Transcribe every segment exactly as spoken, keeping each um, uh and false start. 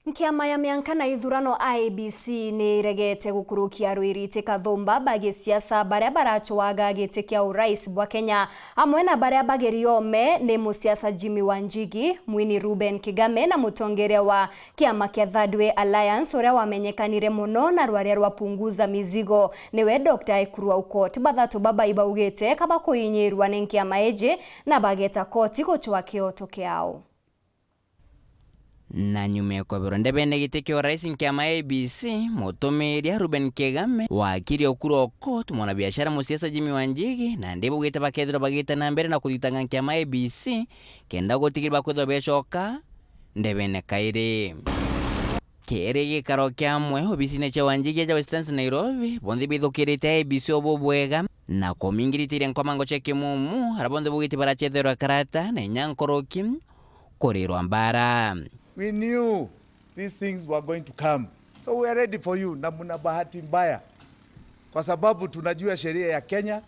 Nkiama ya mianka na ithurano I E B C ni iregete gukurukia arwiriti kathumba ba gisiasa baria baracwaga giti kia urais bwa Kenya, amwe na baria bageri ome ni musiasa Jimmy Wanjigi, mwini Reuben Kigame na mutongeria wa kiama kia Third Way Alliance uria wamenyekanire mono na rwaria rwa Punguza Mizigo, niwe Doctor Ekuru Aukot. Bathatu baba ibaugite kaba kuinyirwa ni nkiama iji na bageta koti gucwa kioto kiao. Na nyuma ya kweberwa ndebene giti kia urais nkiama ya I E B C, mutumiria Reuben Kigame, wakiri Ekuru Aukot, mwanabiashara musiasa Jimmy Wanjigi, na ndi baugite bakethirwa bagite na mbere na kuthitanga nkiama ya I E B C, kenda gutigirwa bakwithirwa becoka ndebene kairi. Kiri gikaro kiamwe obisine cia Wanjigi ja Westlands Nairobi, bonthe bithukirite I E B C o bubwega, na kumingiritiria nkomango cia kimumu, aria bonthe baugite baracetherwa karata na inya nkoroki kurirwa mbara. We knew these things were going to come. So we are ready for you, na mna bahati mbaya, kwa sababu tunajua sheria ya Kenya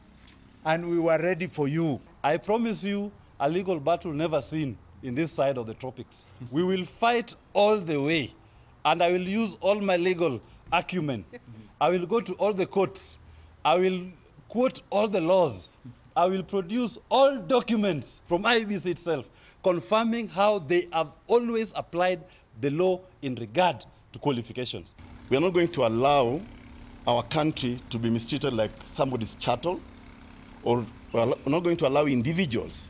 and we were ready for you. I promise you a legal battle never seen in this side of the tropics. We will fight all the way and I will use all my legal acumen. I will go to all the courts. I will quote all the laws. I will produce all documents from I E B C itself confirming how they have always applied the law in regard to qualifications. We are not going to allow our country to be mistreated like somebody's chattel, or we are not going to allow individuals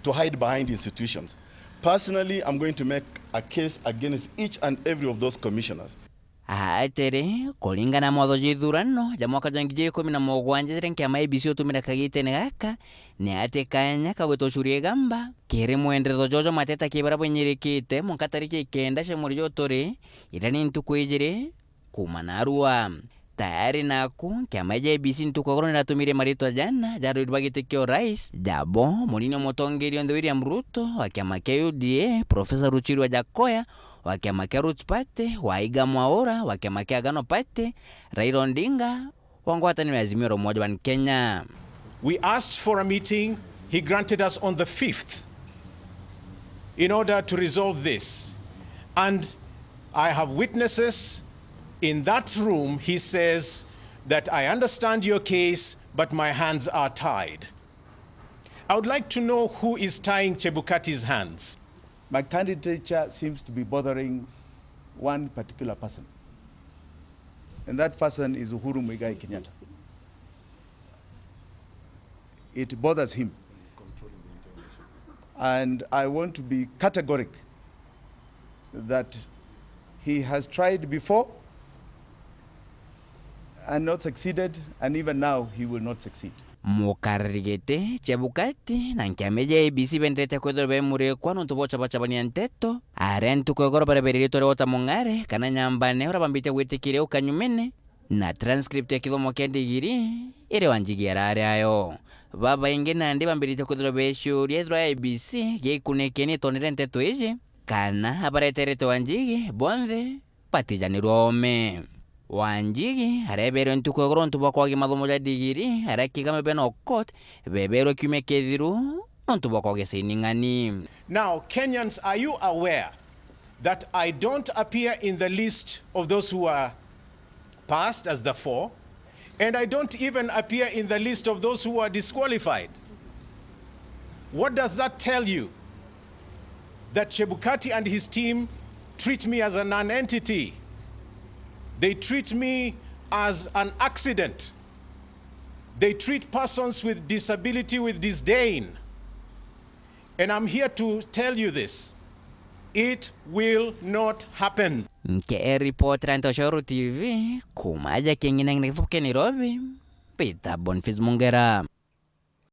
to hide behind institutions. Personally, I'm going to make a case against each and every of those commissioners. Atiri, kuringana na mawatho ja ithurano ja mwaka jwa ngiri igiri ikumi na mugwanja jaria nkiama ya I E B C utumire kagitene gaka, ni ati kanya ka gwita ucuri igamba kiri mwenderetho jwa jwa mateta ki baria bwinyirikite mwanka tariki ikenda cia mweri juu turi, iria ni ntuku ijiri kuuma narua. Tayari naku, kiama ja I E B C ntuku ya igoro niratumire maritwa jana ja arwiri ba giti kia urais, jabo munini o mutongeria o nthi William Ruto wa kiama kia U D A, Professor Ruchiri Wajakoya wa kiama kia Roots Party, Waiga Mwaura wa kiama kia Agano Party, Raila Odinga wa ngwataniro ya Azimio la Umoja One Kenya. We asked for a meeting, he granted us on the fifth in order to resolve this. And I have witnesses in that room, he says that, "I understand your case, but my hands are tied." I would like to know who is tying Chebukati's hands. My candidature seems to be bothering one particular person, and that person is Uhuru Muigai Kenyatta. It bothers him. And I want to be categoric that he has tried before and not succeeded, and even now he will not succeed. Mukarari giti Chebukati na nkiama ja I E B C bendete kwithirwa bemurikwa nontu bwa ucabacabania nteto, aria ntuku ya igoro barebererie ritwa ria Walter Mung'are kana Nyambane uria bambite gwitikiria ukanyumene, na transcript ya kithomo kia ndigiri iria Wanjigi arari ayo. Babaingi nandi bambirite kwithirwa beciuria ethirwa I E B C gikunike ni itonere nteto iji, kana abareterete Wanjigi bonthe batijanirwe ome. Wanjigi areberwe ntuku ya igoro nontu bwa kwagi mathomo ja ndigiri, aria Kigame bena Okot beberwe kiumia kithiru nontu bwa kwagi saini ng'ani. Now, Kenyans, are you aware that I don't appear in the list of those who are passed as the four, and I don't even appear in the list of those who are disqualified? What does that tell you? That Chebukati and his team treat me as a non-entity. They treat me as an accident. They treat persons with disability with disdain. And I'm here to tell you this. It will not happen. Nke report ra Ntoshoro T V, kuma aja king'ina ng'ina githuke Nairobi, Peter Boniface Mungera.